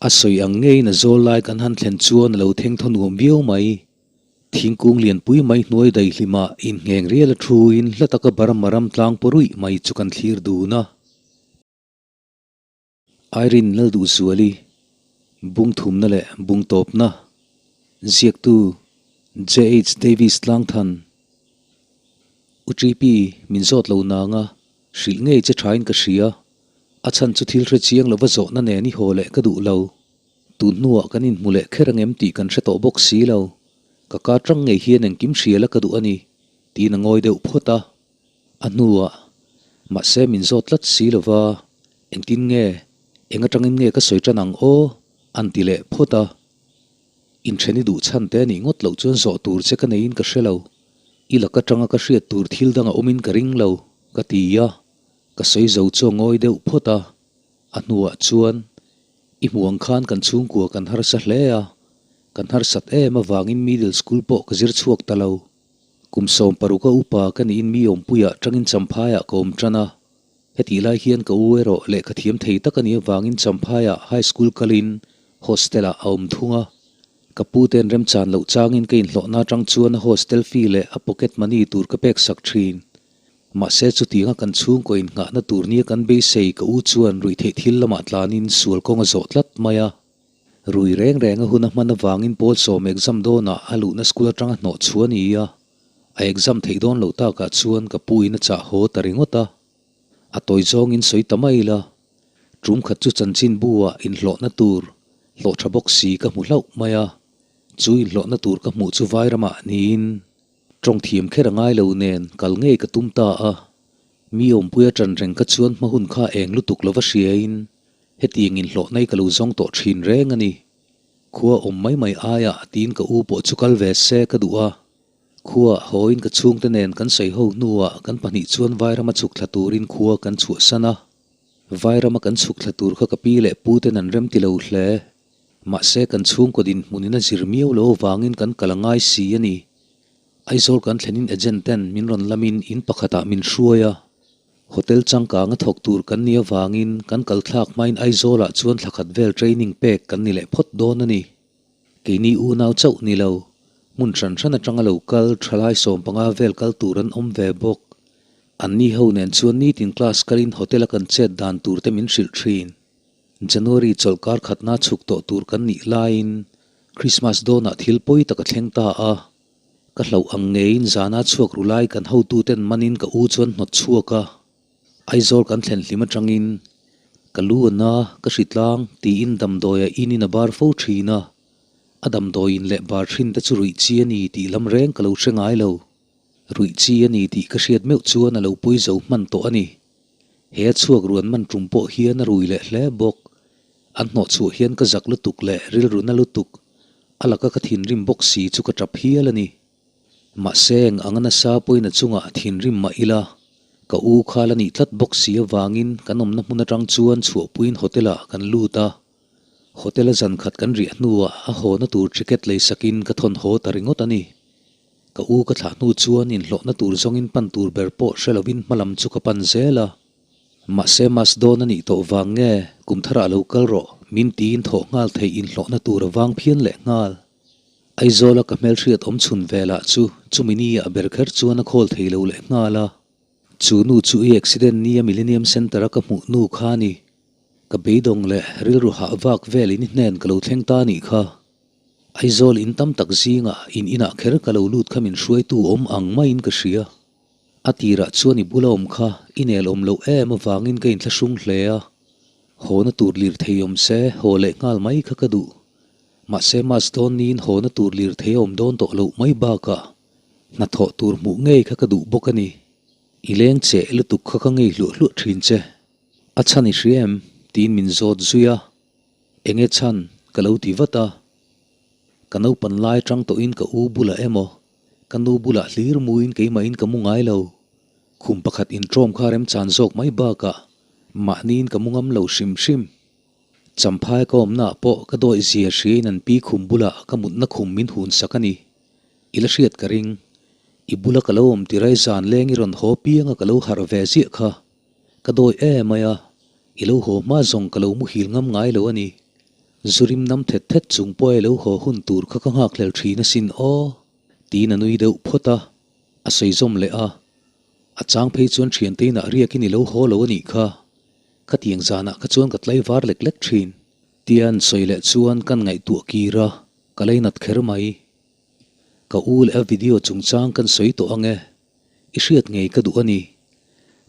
A sawi ang ngeiin a zawl lai kan han thlen chuan a lo theng thaw nuam viau mai. Thingkung lianpui mai hnuai daihlimah inngheng rial a thuin hla taka Burma ram tlang paw ruih mai chu kan thlir dun a. Irene Lalduhzuali, Bung thumna leh bung tawpna, ziaktu JH Davis Tlangthan, U TP, min zawt lo nanga hrilh ngei che thain ka hria, a chhan chu thil hre chiang lova zawhna nen i haw leh ka duh lo. Tun hnuah kan inhmu leh kher angem tih kan hre tawh bawk si lo. Ka ka tang ngei hian engkim hria la ka duh a ni, tiin a ngawi deuh phawt a. A hnuah, mahse min zawt tlat si lova, engtin nge, eng atangin nge ka sawi tan ang aw? an ti leh phawt a. Inthen i duh chhan te anih ngawt loh chuan zawh tur che ka neiin ka hre lo. I lak atanga ka hriat tur thil dang a awmin ka ring lo, ka ti a. Ka sawi zo chu a ngawi deuh phawt a. A hnuah chuan, I hmuh ang khan kan chhungkua kan harsa hle a, kan harsat em avangin middle school pawh ka zir chhuak ta lo. Kum 16 a upa ka niin mi awmpuiah tangin Champhaiah ka awm tan a. Hetih lai hian ka u erawh lehkha thiam thei tak a nih avangin Champhaiah high school kalin hostel-ah a awm thung a. Ka pu ten remchan loh changin ka inhlawhna atang chuan a hostel fee leh a pocket money tur ka pek sak thin. Mahse chutianga kan chhungkaw innghahna tur nia kan beisei ka u chuan ruihtheih thil lamah tlanin sual kawng a zawh tlat mai a. Rui reng reng a hun a hman avangin pawl sawm exam dawnah a luhna school atanga hnawh chhuah a ni a, a exam theih dawn loh takah chuan ka pu in a chah haw ta ringawt a. A tawi zawngin sawi ta mai ila, tum khat chu chanchin bu ah inhlawhna tur hlawh tha bawk si ka hmu hlauh mai a, chu inhlawhna tur ka hmuh chu vairamah niin tawng thiam kher a ngai lo nen kal ngei ka tum ta a, mi awmpui a tan reng kha chuan hma hun kha eng lutuk lova hriain Hetiang inhlawh nai ka lo zawng tawh thin reng a ni. Khua awm mai mai aiah tiin ka u pawh chu kal ve se ka duh a. Khua hawiin ka chhungte nen kan sawi ho hnuah kan pahnih chuan Vairama chhuk thla turin khua kan chhuahsan a. Vairama kan chhuk thla tur kha ka pi leh pu ten an rem ti lo hle. Mahse kan chhungkaw dinhmunin a zir miau lo avangin kan kal a ngai si a ni. Aizawl kan thlenin agent ten min rawn lamin in pakhatah min hruai a. Hotel changkang a thawk tur kan nih avangin kan kal thlak hmain Aizawlah chuan thla khat vel training pek kan ni leh phawt dawn a ni. Keini unau chauh ni lo, hmun hran hran atanga lo kal thalai 15 vel kal tur an awm ve bawk. Anni ho nen chuan nitin class kalin hotel a kan chet dan tur te min hrilh thin. January chawlhkar khatna chhuk tawh tur kan nih laiin Christmas dawnah thil pawi tak a thleng ta a. Ka hlauh ang ngeiin zana chhuak ru lai kan hotuten manin ka u chuan hnawt chhuak a, Aizawl kan thlen hlim atangin ka lu a na, ka hritlang tiin damdawi a inin a bar fo thin a, a damdawi in leh bar thin te chu ruih chi a ni tih lam reng ka lo hre ngai lo. Ruih chi a ni tih ka hriat meuh chuan a lo pui zo hman tawh a ni. He a chhuak ruan man tum pawh hian a rui leh hle bawk. An hnawh chhuah hian ka zak lutuk leh rilru na lutuk, a laka ka thinrim bawk si chu ka tap hial a ni. Mahse eng anga nasa pawhin a chungah thinrim mah ila, ka u kha la nih tlat bawk si avangin kan awmna hmun atang chuan chhuahpuiin hotel-ah kan lut a. Hotel-a zan khat kan riah hnuah a hawna tur ticket leisakin ka thawn haw ta ringawt a ni. Ka u ka thlah hnu chuan inhlawhna tur zawngin pan tur ber pawh hre lovin hmalam chu ka pan zel a. Mahse mas dawn a nih tawh vang nge kum tharah lo kal rawh min tiin thawh nghal theih inhlawhna tur a vang phian leh nghal. Aizawla ka hmelhriat awm chhun velah chu chumi ni ah ber kher chuan a khawl thei lo leh nghal a. Chu nu chu i accident ni a Millennium Centre a ka hmuh nu kha a ni. Ka beidawng leh rilru hah vak velin i hnen ka lo thleng ta nih kha. Aizawl in tam tak zingah in inah kher ka lo lut kha min hruaitu awm ang maiin ka hria. A tirah chuan i bula awm kha i nel awm loh em avangin ka inthlahrung hle a. Hawna tur lir thei awm se haw leh nghal mai kha ka duh. Mahse mas dawn niin hawna tur lir thei a awm dawn tawh loh mai bakah hnathawh tur hmuh ngei kha ka duh bawk a ni. I leng cheh lutuk kha ka ngei hluah hluah thin che. A chhan i hria em? tiin min zawt zui a. Enge chhan? ka lo ti vat a. Ka naupan lai tang tawhin ka u bulah emaw, ka nu bulah hlir muin keimahin ka mu ngai lo. Khum pakhat intawm kha remchan zawk mai bakah mahniin ka mu ngam lo hrim hrim. Champhai ka awmnaah pawh ka dawih zia hriain an pi khum bulah ka mutna khum min hun sak a ni. I la hriat ka ring. I bula ka lo awm tirai zan leng i rawn haw pianga ka lo harh ve ziah kha. Ka dawi em mai a, i lo haw hma zawng ka lo muhil ngam ngai lo a ni. Zurim nam thet thet chung pawh a lo haw hun tur kha ka nghakhlel thin asin aw, tiin a nui deuh phawt a, a sawi zawm leh a. A chang phei chuan thiante inah riakin i lo haw lo a nih kha, khatiang zanah kha chuan ka tlai var lek lek thin. Tia an sawi leh chuan kan ngaihtuah kir a, ka leinat kher mai. Ka u leh a video chungchang kan sawi tawh ang e, i hriat ngei ka duh a ni.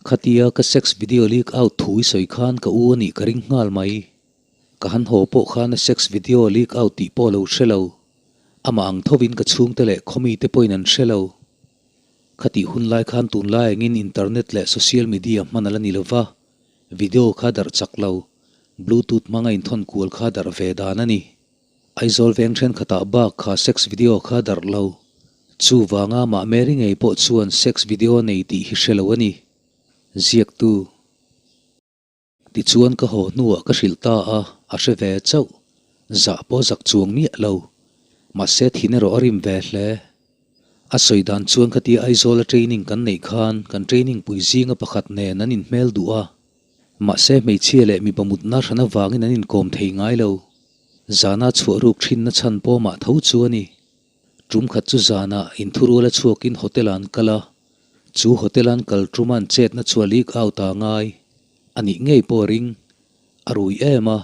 Khatia ka sex video leak out thu i sawi khan ka u a nih ka ring nghal mai. Ka han haw pawh khan a sex video leak out tih pawh lo hre lo. Amah ang thovin ka chhungte leh khawmite pawhin an hre lo. Khatih hun lai khan tunlai angin internet leh social media hman a la ni lova, video kha darh chak lo, bluetooth hmanga inthawn kual kha darh ve dan a ni. Aizawl veng thenkhatah bak kha sex video kha darh lo. Chuvanga mah Mary ngei pawh chuan sex video nei tih hi hre lo a ni. Ziaktu. Tichuan ka haw hnuah ka hrilh ta a, a hre ve chauh. Zah pawh zak chuang miah lo. Mahse thin erawh a rim ve hle. A sawi dan chuan khatia Aizawla training kan neih khan kan training pui zinga pakhat nen an inhmel duh a. Mahse hmeichhia leh mipa mutna hran avangin an inkawm thei ngai lo. Zana chhuah ruk thinna chhan pawmah tho chu a ni. Tum khat chu zanah inthuruala chhuakin hotel ah an kal a, chu hotel an kal tuma an chetna chu a leak out a ngai a nih ngei pawh a ring. A rui em a,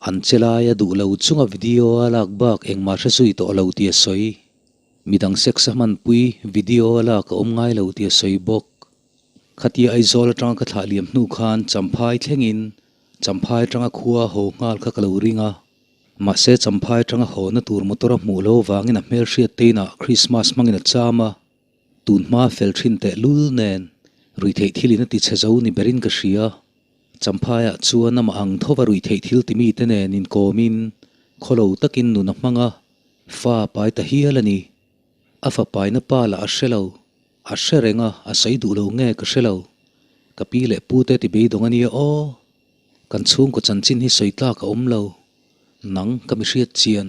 an che lai a duh lo chunga video a lak bak engmah hre zui tawh lo tih a sawi. Midang sex a hmanpui video a lak a awm ngai lo tih a sawi bawk. Khatia Aizawl atanga ka thlah liam hnu khan Champhai thlengin Champhai atanga khua haw nghal kha ka lo ring a. Mahse Champhai atanga hawna tur motor a hmuh lo vangin a hmelhriat te inah Christmas hmangin a cham a, tun hma fel thin teh lul nen ruihtheih thil in a ti chhe zo ni berin ka hria. Champhaiah chuan amah ang thova ruihtheih thil ti mite nen inkawmin khawlo takin nun a hmang a, fa pai ta hial a ni. A fa paina pa lah a hre lo. A hre reng a, a sawi duh lo nge ka hre lo. Ka pi leh pu te ti beidawng a nia aw. Kan chhungkaw chanchin hi sawi tlak a awm lo. Nang ka mi hriat chian,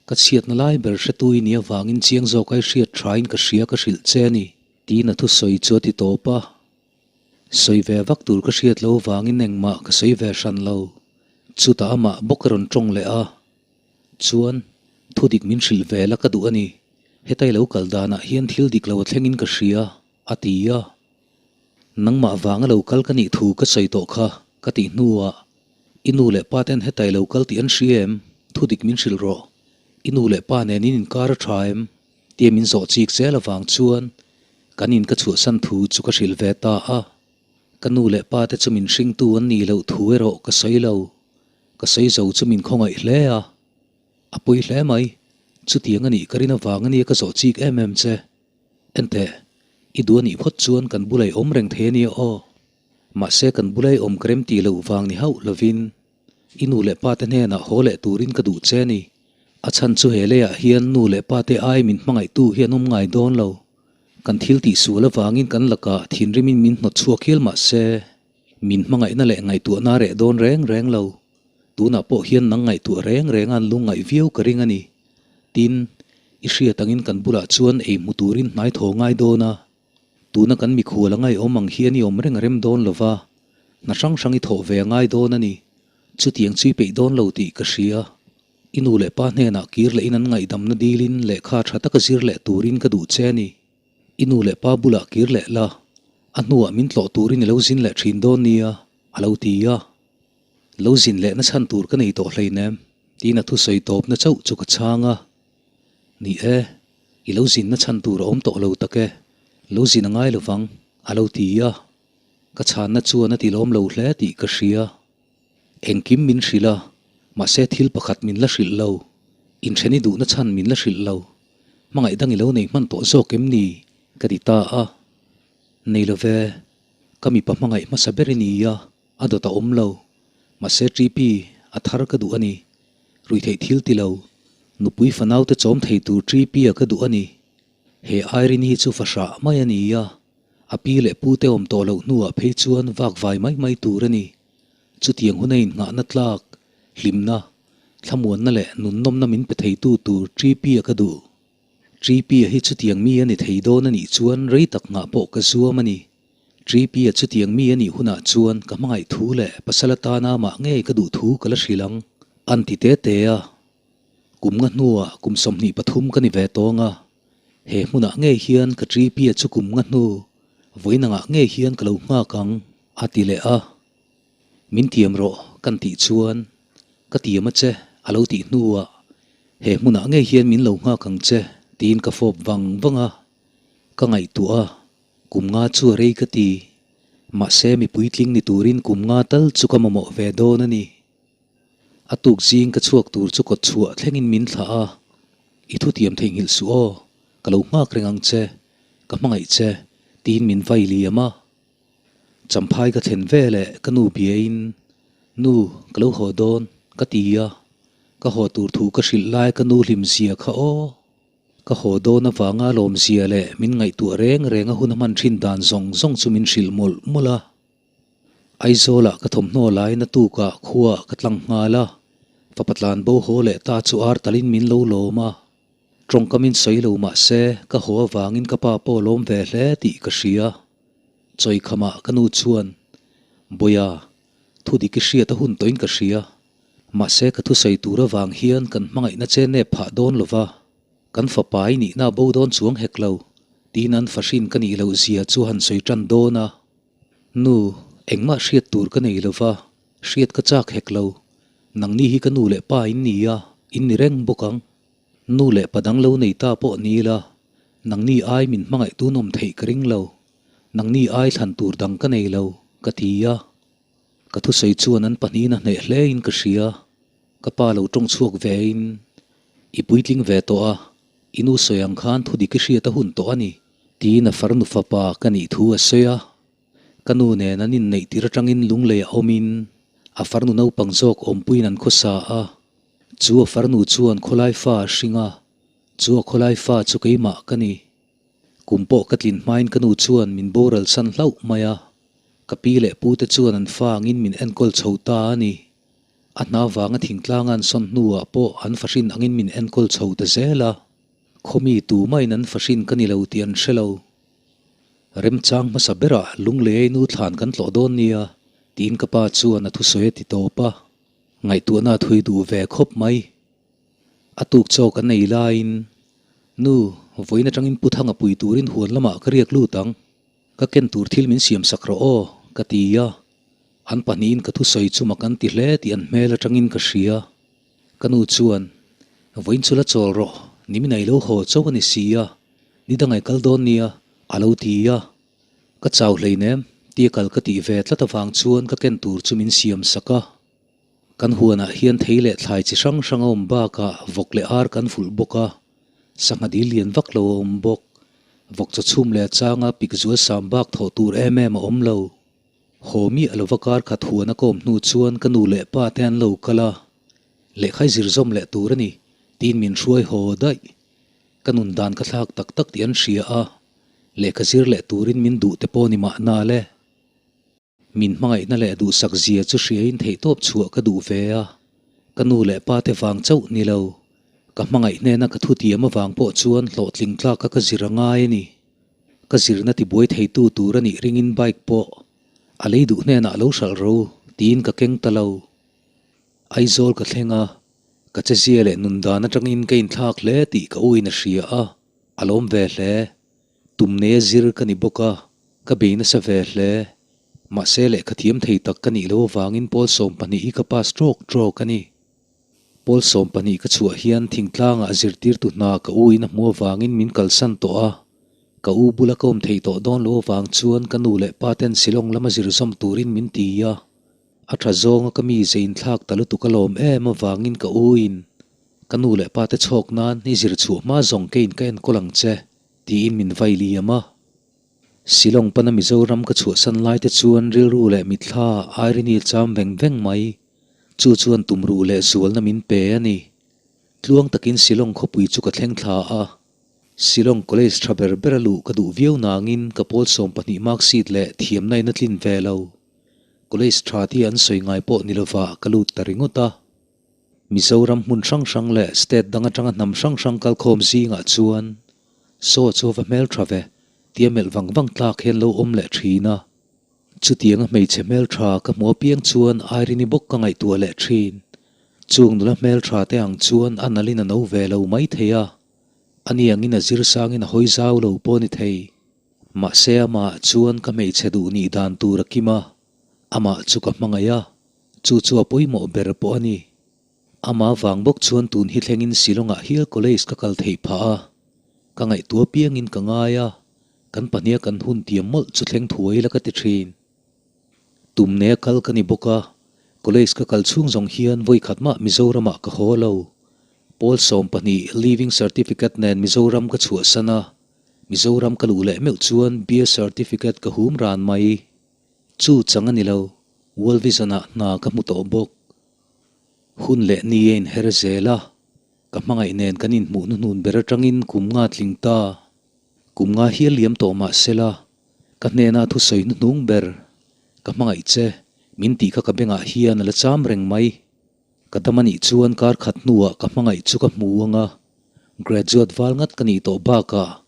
ka chhiatna lai ber hretu i nih avangin chiang zawk ai hriat thain ka hria ka hrilh che a ni. Tiin a thusawi chu a ti tawp a. Sawi ve vak tur ka hriat lo vangin engmah ka sawi ve hran lo. Chutah amah bawk a rawn tawng leh a. Chuan, thu dik min hrilh ve la ka duh a ni. Heta i lo kal danah hian thil dik lo a thlengin ka hria, a ti a. Nangmah vanga lo kal ka nih thu ka sawi tawh kha, ka tih hnuah, I nu leh pa ten heta i lo kal tih an hria em? Thu dik min hrilh rawh. I nu leh pa nen in inkar a tha em? Tia min zawh chik zel avang chuan kan in ka chhuahsan thu chu ka hrilh ve ta a. Ka nu leh pa te chu min hringtu an nih loh thu erawh ka sawi lo. Ka sawi zo chu min khawngaih hle a. A pawi hle mai. Chutiang a nih ka rin avang a nia ka zawh chik em em che. Enteh, i duh a nih phawt chuan kan bulai awm reng thei a nia aw. Mahse kan bulai awm ka rem tih loh vang ni hauh lovin i nu leh pa te hnenah haw leh turin ka duh che a ni. A chhan chu he leiah hian nu leh pa te ai min hmangaihtu hi an awm ngai dawn lo. Kan thil tih sual avangin kan lakah thinrimin min hnawt chhuak hial mah se, min hmangaihna leh ngaihtuahna reh dawn reng reng lo. Tunah pawh hian nang ngaihtuah reng reng a an lungngaih viau ka ring a ni. Tin, i hriat angin kan bulah chuan ei hmu turin hnai thaw ngai dawn a. Tuna kan mikhual a ngaihawm ang hian i awm reng a rem dawn lo va, hna hrang hrang i thawh ve a ngai dawn a ni. Chutiang chu i peih dawn lo tih ka hria. I nu leh pa hnenah kir lehin an ngaihdamna dilin lehkha tha taka zir leh turin ka duh che a ni. I nu leh pa bulah kir leh la, a hnuah min tlawh turin i lo zin leh thin dawn nia, a lo ti a. Lo zin lehna chhan tur ka nei tawh hleinem, tiin a thusawi tawpna chauh chu ka chhang a. Ni e, i lo zinna chhan tur a awm tawh lo tak e, lo zin a ngai lovang, a lo ti a. Ka chhanna chuan a ti lawm lo hle tih ka hria. Engkim min hrilh a, mahse thil pakhat min la hrilh lo. Intheni duhna chhan min la hrilh lo. Hmangaih dang i lo nei hman tawh zawk em ni? ka ti ta a. Nei lo ve, ka mipa hmangaih hmasa ber i ni a, a dawt a awm lo. Mahse TP, a thar ka duh a ni. Ruihtheih thil ti lo. Nupui fanaute chawm thei tur TP-a ka duh a ni. He Irene hi chu fahrah mai a ni a, a pi leh pute awm tawh loh hnuah phei chuan vak vai mai mai tur a ni. Chutiang huna innghahna tlak, hlimna, thlamuanna leh nunnawmna min pe theitu tur TP-a ka duh. TP-a hi chutiang mi a ni thei dawn a nih chuan rei tak nghah pawh ka zuam a ni. TP-a chutiang mi a nih hunah chuan ka hmangaih thu leh pasal atana amah ngei ka duh thu ka la hrilh ang. An ti te te a, kum nga hnuah kum 23 ka ni ve tawng a, he hmunah ngei hian ka Tripia chu kum nga hnu vawiinangah ngei hian ka lo nghak ang, a ti leh a. Min tiam rawh kan tih chuan ka tiam a che a lo tih hnuah he hmunah ngei hian min lo nghak ang che tiin ka fawp vang vang a, ka ngaihtuah a, kum nga chu a rei ka ti. Mahse mipui tling ni turin kum nga tal chu ka mamawh ve dawn a ni. A tuk zing ka chhuak tur chu kawt chhuah thlengin min thlah a, I thutiam theihnghilh suh aw, ka lo nghak reng ang che, ka hmangaih che, tiin min vai liam a. Champhai ka thlen ve leh ka nu biain, Nu, ka lo haw dawn, ka ti a, ka haw tur thu ka hrilh lai ka nu hlim zia kha aw. Ka haw dawn avanga lawmzia leh min ngaihtuah reng reng a hun a hman thin dan zawng zawng chu min hrilh mawlh mawlh a. Aizawlah ka thawmhnaw lain a tukah khuaah ka tlang nghal a, fapa tlan bo haw leh ta chu ar talin min lo lawm a. Tawngkamin sawi lo mah se ka haw avangin ka pa pawh lawm ve hle tih ka hria. Chawikhamah ka nu chuan, Bawia, thu dik i hriat a hun tawhin ka hria. Mahse ka thusawi tur avang hian kan hmangaihna che nep phah dawn lo va, kan fapa i nihna bo dawn chuang hek lo, tiin an fahrin ka nih loh zia chu han sawi tan dawn a. Nu, engmah hriat tur ka nei lo va, hriat ka chak hek lo. Nangni hi ka nu leh pa in ni a, in ni reng bawk ang. Nu leh pa dang lo nei ta pawh ni ila, nangni ai min hmangaih tun awm theih ka ring lo. Nangni ai thlan tur dang ka nei lo, ka ti a. Ka thusawi chuan an pahnihin a hneh hle in ka hria. Ka pa lo tawng chhuak ve in, I puitling ve tawh a, i nu sawi ang khan thu dik i hriat a hun tawh a ni, tiin a farnu fapa ka nih thu a sawi a. Ka nu nen an inneih tir atangin lunglei a awmin a farnu naupang zawk awmpuiin an khawsa a. Chu a farnu chuan khawlai fa a hring a, chu a khawlai fa chu keimah ka ni. Kum pawh ka tlin hmain ka nu chuan min boral san hlauh mai a, ka pi leh pu te chuan an fa angin min enkawl chho ta a ni. A hna vanga thingtlanga an sawn hnuah pawh an fahrin angin min enkawl chho ta zel a, khawmi tumahin an fahrin ka ni lo tih an hre lo. Remchang hmasa berah Lungleiai nu thlan kan tlawh dawn nia tiin ka pa chuan a thusawi a ti tawp a, ngaihtuahna a thui duh ve khawp mai. A tuk chaw kan nei laiin, Nu, vawiin atangin Pu Thanga pui turin huan lamah ka riak lut ang. Ka ken tur thil min siam sak rawh aw, ka ti a. An pahnihin ka thusawi chu mak an ti hle tih an hmel atangin ka hria. Ka nu chuan, Vawiin chu la chawl rawh, nimin ai lo haw chauh a ni si a, ni dangai kal dawn nia, a lo ti a. Ka chau hleinem, tia kal ka tih ve tlat avang chuan ka ken tur chu min siam sak a. Kan huanah hian thei leh thlai chi hrang hrang a awm bakah vawk leh ar kan vulh bawk a, sangha dil lian vak lo a awm bawk. Vawk chaw chhum leh a changa pik zual sam bak thawh tur em em a awm lo. Haw miah lova kar khat huan a kawm hnu chuan ka nu leh pa te an lo kal a, lehkhai zir zawm leh tur a ni tiin min hruai haw daih. Ka nun dan ka thlak tak tak tih an hria a, lehkha zir leh turin min duh te pawh ni mahna le. Min hmangaihna leh duhsak zia chu hriain theihtawp chhuah ka duh ve a, ka nu leh pa te vang chauh ni lo, ka hmangaih hnena ka thutiam avang pawh chuan hlawhtling tlaka ka zir a ngai a ni. Ka zirna tibuai theitu tur a nih ringin bike pawh a lei duh hnenah lo hralh ro tiin ka keng ta lo. Aizawl ka thleng a, ka chezia leh nun dan atangin ka inthlak hle tih ka uin a hria a, a lawm ve hle. Tum neia zir ka ni bawk a, ka bei nasa ve hle. Mahse lehkha thiam thei tak ka nih loh avangin pawl 12 hi ka pass trawk trawk a ni. Pawl 12 ka chhuah hian thingtlangah zirtirtu hna ka u in a hmuh avangin min kalsan tawh a. Ka u bula ka awm thei tawh dawn loh avang chuan ka nu leh pa ten Shillong lama zir zawm turin min ti a. A tha zawnga ka mi ze inthlak ta lutuk a lawm em avangin ka u in ka nu leh pa te chhawk nan i zir chhuah hma zawng keiin ka enkawl ang che. Tiin min vai liam a. Shillong pana Mizoram ka chhuahsan lai te chuan rilru leh mitthla Irene cham veng veng mai. Chu chuan tumruh leh zualna min pe a ni. Tluang takin Shillong khawpui chu ka thleng thla a. Shillong College tha ber ber a luh ka duh viau nangin ka pawl 12 mark sheet leh thiamna in a tlin ve lo. College tha tia an sawi ngai pawh ni lovah ka lut ta ringawt a. Mizoram hmun hrang hrang leh state dang atanga hnam hrang hrang kalkhawm zingah chuan saw chu va hmeltha ve tia melh vang vang tlak hian lo awm leh thin a. Chutianga hmeichhe hmeltha ka hmuh apiang chuan Irene-i bawk ka ngaihtuah leh thin. Chung nula hmeltha te ang chuan a nalhin a no ve lo mai thei a, ani angin a zir sangin a hawi zau lo pawh a ni thei. Mahse amah chuan ka hmeichhe duh nih dan tur a kim a, amah chu ka hmangaih a, chu chu a pawimawh ber pawh a ni. Amah vang bawk chuan tun hi thlengin Shillong-ah hial college ka kal theih phah a, ka ngaihtuah piangin ka ngai a, kan pahniha kan hun tiam mawlh chu thleng thuai la ka ti thin. Tum nei a kal ka ni bawk a, college ka kal chhung zawng hian vawi khat mah Mizoramah ka haw lo. Pawl 12 Leaving Certificate nen Mizoram ka chhuahsan a, Mizoram ka luh leh meuh chuan BA Certificate ka hum ran mai. Chu chang a ni lo, World Vision-ah hna ka hmu tawh bawk. Hun leh ni a inher zel a, ka hmangaih nen kan inhmuh hnuhnun ber atangin kum nga tling ta. Kum nga hial liam tawh mah sela, ka hnena thusawi hnuhnung ber, ka hmangaih che, min tih kha ka bengah hian a la cham reng mai. Ka dam a nih chuan kar khat hnuah ka hmangaih chu ka hmu ang a, graduate val ngat ka nih tawh bakah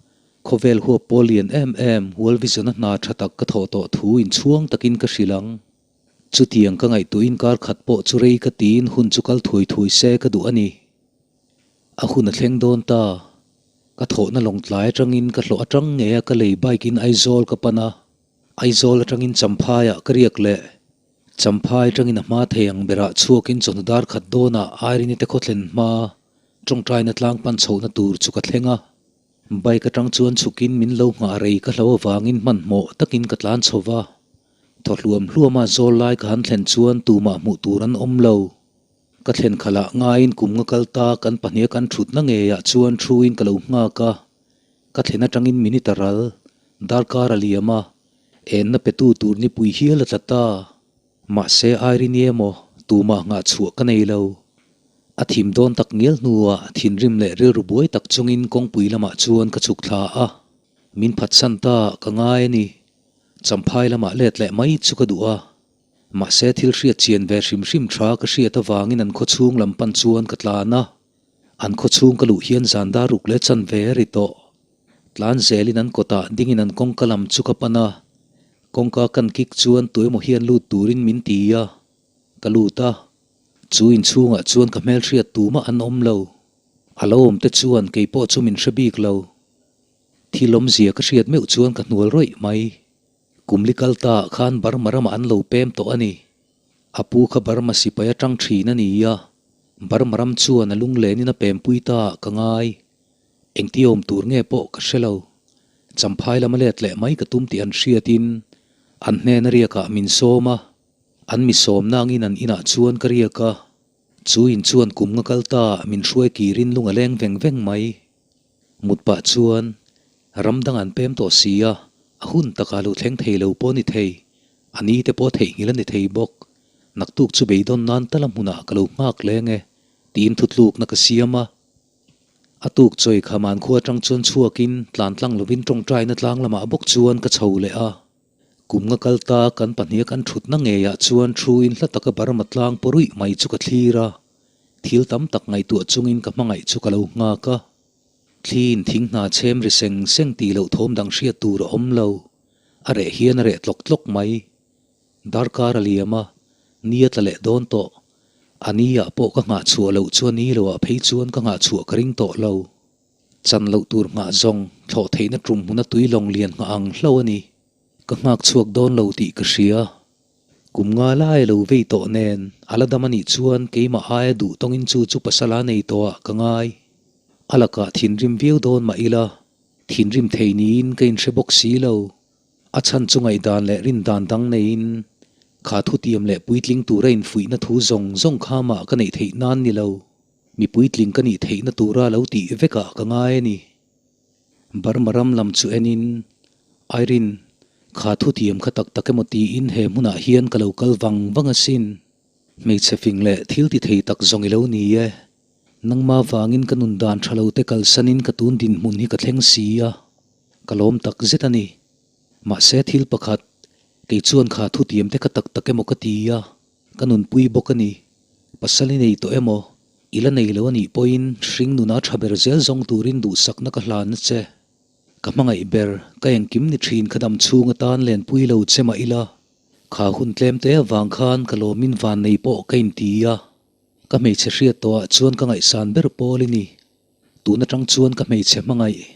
khawvel huap pawl lian em em World Vision-a hna tha tak ka thawh tawh thu inchhuang takin ka hrilh ang. Chutiang ka ngaihtuahin kar khat pawh chu rei ka tiin hun chu kal thuai thuai se ka duh a ni. A hun a thleng dawn ta. Ka thawhna lawngtlai atangin ka hlawh atang ngei a ka lei bike in Aizawl ka pan a. Aizawl atangin Champhaiah ka riak leh. Champhai atangin a hma thei ang berah chhuakin chawhnu dar khat dawnah Airini te khawthlen hma tawngtaina tlang pan chhohna tur chu ka thleng a. Bike atang chuan chhukin min lo nghah rei ka hlo avangin hmanhmawh takin ka tlan chho va. Thaw hluam hluama zawl lai ka han thlen chuan tumah hmuh tur an awm lo. Ka thlen khalah ngaiin kum nga kal ta kan pahniha kan thutna ngeiah chuan thuin ka lo nghak a. Ka thlen atangin minute a ral, darkar a liam a, enna petu tur nipui hial a tla ta. Mahse Irene emaw tumah nghah chhuah ka nei lo. A thim dawn tak ngial hnuah thinrim leh rilru buai tak chungin kawngpui lamah chuan ka chhuk thla a. Min phatsan ta ka ngai a ni. Champhai lamah let leh mai chu ka duh a. Mahse thil hriat chian ve hrim hrim tha ka hriat avangin an khawchhung lam pan chuan ka tlan a. An khawchhung ka luh hian zan dar ruk leh chanve a ri tawh. Tlan zelin an kawtah dingin an kawngka lam chu ka pan a. Kawngka kan kik chuan tuemaw hian lut turin min ti a. Ka lut a. Chu inchhungah chuan ka hmelhriat tumah an awm lo. A lo awm te chuan keipawh chu min hre bik lo. Thil awmzia ka hriat meuh chuan ka hnual rawih mai. Kum li kal ta ah khan Burma ramah an lo pem tawh a ni. A pu kha Burma sipai atang thin a ni a, Burma ram chuan a lunglenin a pempui ta ah ka ngai. Engti awm tur nge pawh ka hre lo. Champhai lama let leh mai ka tum tih an hriatin an hnena riakah min sawm a, an mi sawm nangin an inah chuan ka riak a. Chu in chuan kum nga kal ta ah min hruai kirin lung a leng veng veng mai. Mut pah chuan ram dang an pem tawh si a, a hun takah lo thleng thei lo pawh a ni thei, a ni te pawh theihnghilh a ni thei bawk. Naktuk chu beidawn nan tala hmunah ka lo nghak leng e, tiin thutlukna ka siam a. A tuk chawi khaman khua atang chuan chhuakin tlan tlang lovin tawngtaina tlang lamah bawk chuan ka chho leh a. Kum nga kal ta kan pahniha kan thutna ngeiah chuan thu in hla taka Burma tlang paw ruih mai chu ka thlir a. Thil tam tak ngaihtuah chungin ka hmangaih chu ka lo nghak a. Thliin thing hna chhem ri seng seng tih loh thawm dang hriat tur a awm lo. A reh hian a reh tlawk tlawk mai. Darkar a liam a, ni a tla leh dawn tawh. A ni ah pawh ka nghah chhuah loh chuan ni lo ah phei chuan ka nghah chhuah ka ring tawh lo. Chan loh tur nghah zawng thlawh theihna tum hmuna tui lawng lian nghah ang hlo a ni. Ka nghak chhuak dawn lo tih ka hria. Kum nga lai a lo vei tawh nen a la dam a nih chuan keimah aia duh tawngin chu chu pasal a nei tawh ah ka ngai. A lakah thinrim viau dawn mah ila, thinrim thei niin ka inhre bawk si lo. A chhan chu ngaihdan leh rindan dang neiin kha thutiam leh puitling tura infuihna thu zawng zawng kha mah ka neih theih nan ni lo. Mi puitling ka nih theihna tura lo tih vekah ka ngai a ni. Burma ram lam chu enin, Irene, kha thutiam kha tak tak emaw tiin he hmunah hian ka lo kal vang vang asin. Hmeichhe fing leh thil ti thei tak zawng i lo ni e. Nangma vangin ka nun dan tha lo te kalsanin ka tun dinhmun hi ka thleng si a, ka lawm tak zet a ni. Mahse thil pakhat, kei chuan kha thutiam te kha tak tak emaw ka ti a, ka nunpui bawk a ni. Pasal i nei tawh emaw, i la nei lo a nih pawhin hring nuna tha ber zel zawng turin duhsakna ka hlan a che. Ka hmangaih ber, ka engkim ni thin kha dam chhung atan lenpui lo che mah ila, kha hun tlem te avang khan ka lawmin vannei pawh ka inti a. Ka hmeichhe hriat tawhah chuan ka ngaihsan ber pawl i ni. Tun atang chuan ka hmeichhe hmangaih,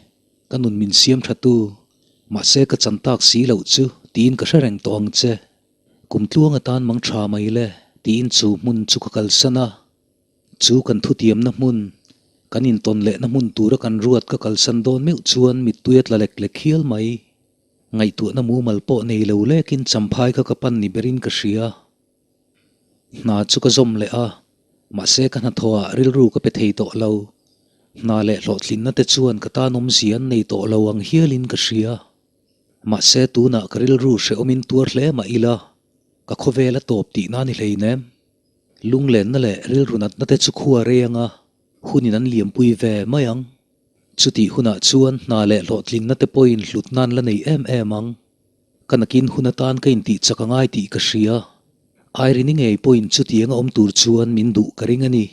ka nun min siam tha tu, mahse ka chan tak si loh chu tiin ka hre reng tawh ang che. Kum tluang atan mang tha mai le tiin chu hmun chu ka kalsan a. Chu kan thutiamna hmun, kan intawn lehna hmun tura kan ruat ka kalsan dawn meuh chuan mittui a tla lek lek hial mai. Ngaihtuahna mumal pawh nei lo lekin champhai kha ka pan ni berin ka hria. Hna chu ka zawm leh a, mahse ka hnathawhah rilru ka pe thei tawh lo. Hna leh hlawhtlinna te chuan ka tan awmzia an nei tawh lo ang hialin ka hria. Mahse tunah ka rilru hrehawmin tuar hle mah ila, ka khawvel a tawp tihna ni hleinem. Lunglenna leh rilru natna te chu khua rei anga hunin an liampui ve mai ang. Chutih hunah chuan hna leh hlawhtlinna te pawhin hlutna an la nei em em ang. Ka nakin hun atan ka intih chak a ngai tih ka hria. Irene-i ngei pawhin chutiang a awm tur chuan min duh ka ring a ni.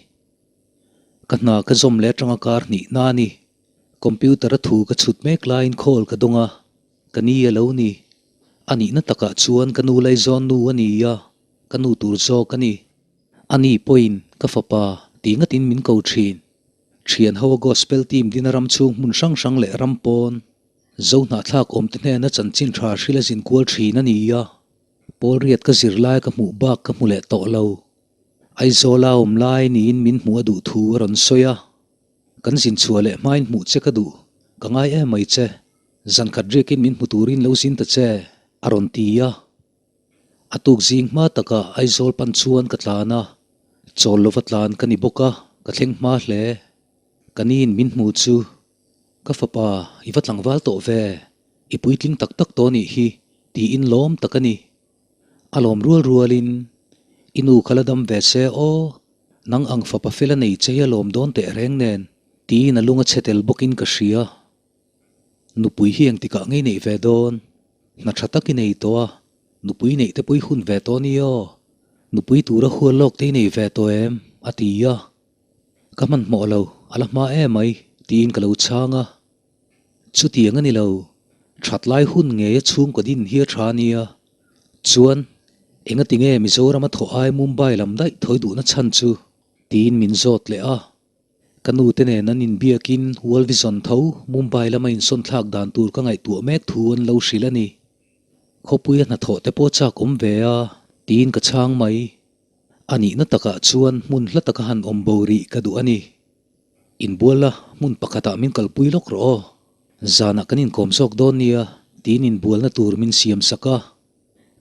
Ka hna ka zawm leh atanga kar hnih na a ni. Computer-a thu ka chhut mek laiin call ka dawng a, ka ni a lo ni. A nihna takah chuan ka nu laizawn nu a ni a, ka nu tur zawk a ni. A ni pawhin ka fapa tih ngatin min ko thin. Thian ho a gospel team dina ram chhung hmun hrang hrang leh ram pawn Zo hnahthlak awmte hnena chanchin tha hril a zin kual thin a ni a, Pawl riat ka zir lai ka hmuh bak ka hmu leh tawh lo. Aizawla awm lai niin min hmuh a duh thu a rawn sawi a, Kan zin chhuah leh hmain hmuh che ka duh, ka ngai em mai che, zan khat riakin min hmu turin lo zin ta che, a rawn ti a. A tuk zing hma takah Aizawl pan chuan ka tlan a, chawl lova tlan ka ni bawk a, ka thleng hma hle. Ka niin min hmu chu Ka fapa, i va tlangval tawh ve, i puitling tak tak tawh nih hi, tiin lawm tak a ni. A lawm rual rualin, I nu kha la dam ve se aw, nang ang fapa fel a nei che hi a lawm dawn teh reng nen, tiin a lung a chhe tel bawkin ka hria. Nupui hi engtikah ngei neih ve dawn? Hna tha tak i nei tawh a, nupui neih te pawh i hun ve tawh a ni aw. Nupui tura hual lawk te i nei ve tawh em? a ti a. Ka hmanhmawh lo, a la hma em mai, tiin ka lo chhang a. Chutiang a ni lo, that lai hun ngei a chhungkaw din hi a tha a nia. Chuan, engati nge Mizoram a thawh ai Mumbai lam daih thawi duhna chhan chu? tiin min zawt leh a. Ka nu te nen an inbiakin World Vision tho Mumbai lama insawnthlak dan tur ka ngaihtuah mek thu an lo hrilh a ni. Khawpui a hnathawh te pawh chak awm ve a, tiin ka chhang mai. A nihna takah chuan hmun hla taka han awm bo rih ka duh a ni. Inbual la, hmun pakhatah min kalpui lawk rawh aw. Zanah kan inkawm zawk dawn nia, tiin inbualna tur min siam sak a.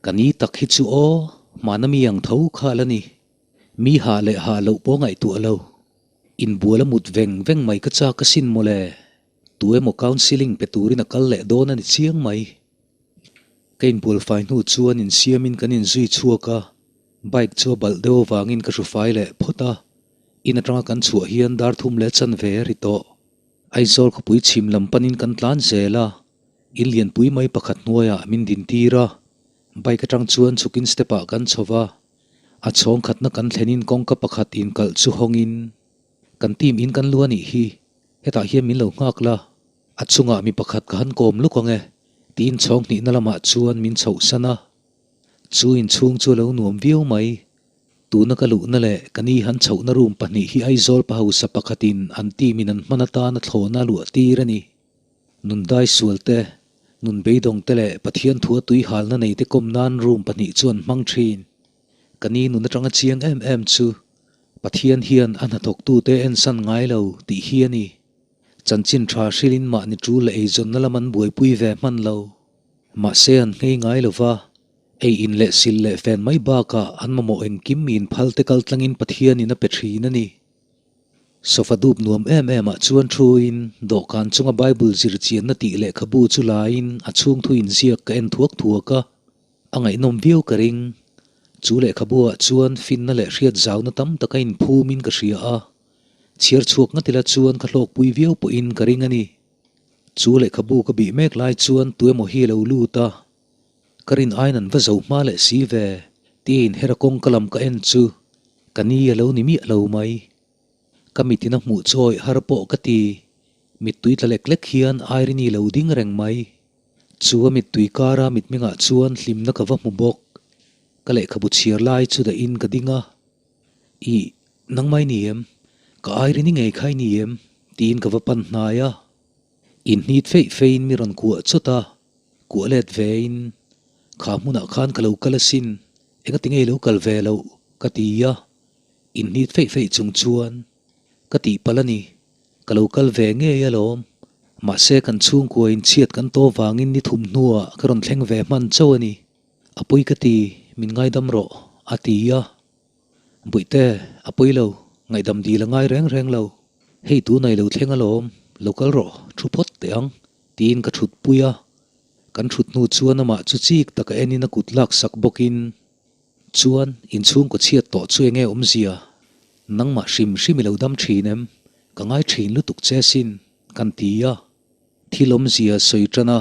Ka ni tak hi chu aw, hmana mi ang tho kha a la ni. Mi hah leh hah loh pawh ngaihtuah lo. Inbual a mut veng veng mai ka chak asin mawle. Tu emaw counselling pe turin a kal leh dawn a ni chiang mai. Ka inbual fai hnu chuan insiamin kan inzui chhuak a, bike chu a balh deuh avangin ka hru fai leh phawt a, in atanga kan chhuah hian dar thum leh chanve a ri tawh. Aizawl khawpui chhim lam panin kan tlan zel a, in lianpui mai pakhat hnuaiah min din tir a, bike atang chuan chhukin step ah kan chho va, a chhawng khatna kan thlenin kawngka pakhat inkalh chu hawngin kan team in kan lu a nih hi, hetah hian min lo nghak la. A chungah mi pakhat ka han kawm luk ang e, tiin chhawng hnihna lamah chuan min chhohsan a. Chu inchhung chu a lo nuam viau mai. Tuna ka luhna leh ka ni han chhohna room pahnih hi Aizawl pa hausa pakhatin an team in an hman atana thlawhna a luah tir a ni. Nundai sual te, nun beidawng te leh Pathian thua tui halna nei te kawm nan room pahnih chu an hmang thin. Ka ni nun atanga chiang em em chu Pathian hian a hnathawktute ensan ngai lo tih hi a ni. Chanchin tha hrilhin mahni tul leh eizawnna lam an buaipui ve hman lo. Mahse an nghei ngai lo va, ei in leh sil leh fen mai bakah an mamawh engkim miin phal te kal tlangin Pathianin a pe thin a ni. Sofa dup nuam em em ah chuan thuin dawhkan chunga Bible zir chianna tih lehkhabu chu laiin a chhung thu inziak ka en thuak thuak a, a ngaihnawm viau ka ring. Chu lehkhabu ah chuan finna leh hriat zauna tam tak a inphumin ka hria a. Chhiar chhuak ngat ila chuan ka hlawkpui viau pawhin ka ring a ni. Chu lehkhabu ka bih mek lai chuan tuemaw hi a lo lut a, ka rin aiin an va zo hma leh si ve tiin hera kawngka lam ka en chu ka ni a lo ni miah lo mai. Ka mitin a hmuh chawi har pawh ka ti, mittui tla lek lek hian Irene lo ding reng mai. Chu a mittui kara mitmengah chuan hlimna ka va hmu bawk. Ka lehkhabu chhiar lai chu dahin ka ding a. Ih. Nangmah i ni em? Ka Irene-i ngei kha i ni em? tiin ka va pan hnai a. Inhnit feih feiin mi rawn kuah chawt a, kuah let vein, Kha hmunah khan ka lo kal asin, engati nge i lo kal ve loh? ka ti a. Inhnit feih feih chung chuan ka tihpalh a ni, ka lo kal ve ngei alawm. Mahse kan chhungkua in chhiat kan tawh vangin ni thum hnuah ka rawn thleng ve hman chauh a ni. A pawi ka ti, min ngaidam rawh, a ti a. Buihte, a pawi lo, ngaihdam dil a ngai reng reng lo. Hei tunah i lo thleng alawm, lo kal rawh, thu phawt teh ang, tiin ka thut pui a. Kan thut hnu chuan amah chu chik taka enin a kut lak sak bawkin, Chuan, inchhungkaw chhiat tawh chu enge awmzia? Nangmah hrim hrim i lo dam thin em? Ka ngai thin lutuk che sin, kan ti a. Thil awmzia sawi tan a,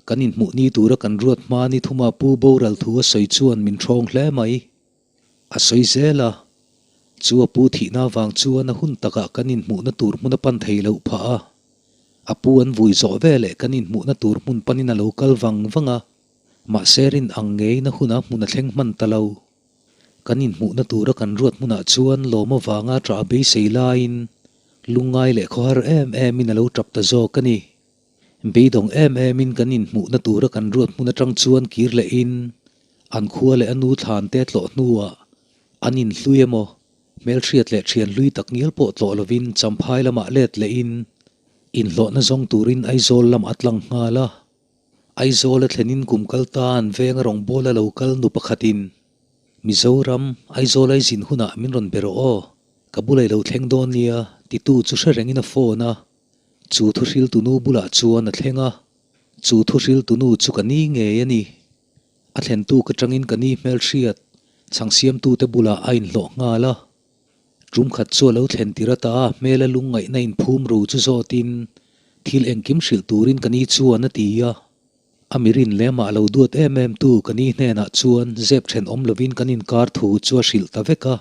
kan inhmuh ni tura kan ruat hma ni thuma Pu boral thu a sawi chuan min ṭhawng hle mai. A sawi zel a, chu a pu thihna avang chuan a hun takah kan inhmuhna tur hmun a pan thei loh phah a. A pu an vui zawh veleh kan inhmuhna tur hmun panin a lo kal vang vang a. Mahse rin ang ngeina huna hmun a thleng hman ta lo. Kan inhmuhna tura kan ruat hmunah chuan lawm avanga ṭah beisei laiin lungngai leh khawhar em emin a lo ṭap ta zawk a ni. Beidawng em emin kan inhmuhna tura kan ruat hmun aṭang chuan kir lehin an khua leh a nu thlan te tlawh hnuah an inhlui emaw hmelhriat leh ṭhian hlui tak ngial pawh tlawh lovin Champhai lamah let lehin inhlawhna zawng turin Aizawl lamah a tlang nghal a. Aizawl a thlenin kum kal ta an veng a rawngbawla lo kal nu pakhatin, Mizoram, Aizawl ai zin hunah min rawn be rawh aw, ka bulah i lo thleng dawn nia, titu chu hre rengin a phone a. Chu thuhriltunu bulah chuan a thleng a, chu thuhriltunu chu ka ni ngei a ni. A thlentu ka tangin ka ni hmelhriat, chhangsiamtute bulah a inhlawh nghal a. Tum khat chu a lo thlen tir ata a hmela lungngaihna inphum ru chu zawtin thil engkim hrilh turin ka ni chuan a ti a. A mirin lemah lo duat em em tu ka ni hnenah chuan zep then awm lovin kan inkar thu chu a hrilh ta vek a.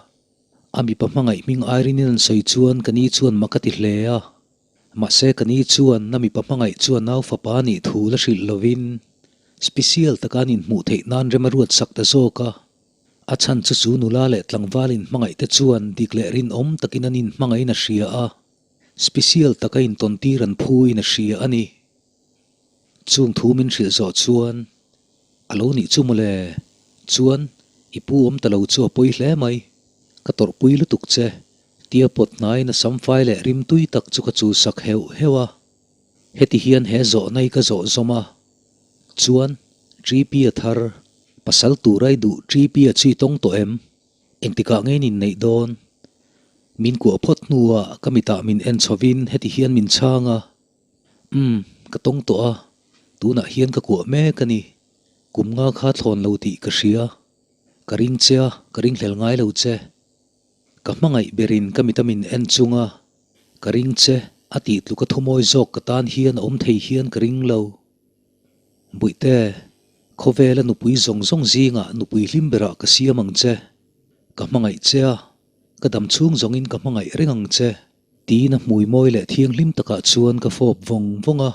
A mipa hmangaih hming Irene-in an sawi chuan ka ni chuan mak a ti hle a. Mahse ka ni chuan a mipa hmangaih chuan nau fapa nih thu la hrilh lovin special taka an inhmuh theih nan rem a ruat sak ta zawk a. A chhan chu chu nula leh tlangval inhmangaih te chuan dik leh rinawm takin an inhmangaihin a hria a, special taka intawn tir an phu in a hria a ni. Chung thu min hrilh zawh chuan, A lo nih chu mawle, chuan i pu awm ta lo chu a pawi hle mai, ka tawrhpui lutuk che, tia pawt hnaiin a samfai leh rimtui tak chu ka chulsak heuh heuh a. Heti hian he zawhna hi ka zawh zawm a, chuan Ṭipi-a thar, pasal tur ai duh Ṭipi-a chu i tawng tawh em? Engtikah nge in inneih dawn? Min kuah phawt hnuah ka mitah min en chhovin heti hian min chhang a, Umm, ka tawng tawh a, tunah hian ka kuah mek a ni. Kum nga kha thlawn lo tih ka hria. Ka ring che a, ka ringhlel ngai lo che. Ka hmangaih berin ka mita min en chung a, Ka ring che, a tih tluk a thumawi zawk ka tan hian a awm thei hian ka ring lo. Buihte, khawvela nupui zawng zawng zingah nupui hlim berah ka siam ang che. Ka hmangaih che a, ka dam chhung zawngin ka hmangaih reng ang che. Tiin a hmui mawi leh thianghlim takah chuan ka fawp vawng vawng a.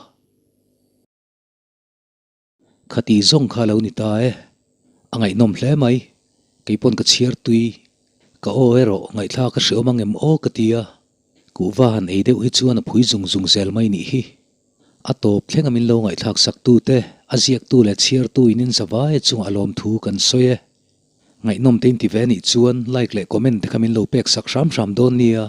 Khati zawng kha lo ni ta e. A ngaihnawm hle mai. Keipawn ka chhiar tui. Ka aw erawh ngaihthlak a hreawm ang em aw ka ti a. Kuhva han ei deuh hi chuan a phui zung zung zel mai nih hi. A tawp thlenga min lo ngaihthlak sak tu te, a ziaktu leh chhiartu in in zavai chungah lawmthu kan sawi e. Ngaihnawm te in ti ve nih chuan like leh comment te kha min lo pek sak hram hram dawn nia.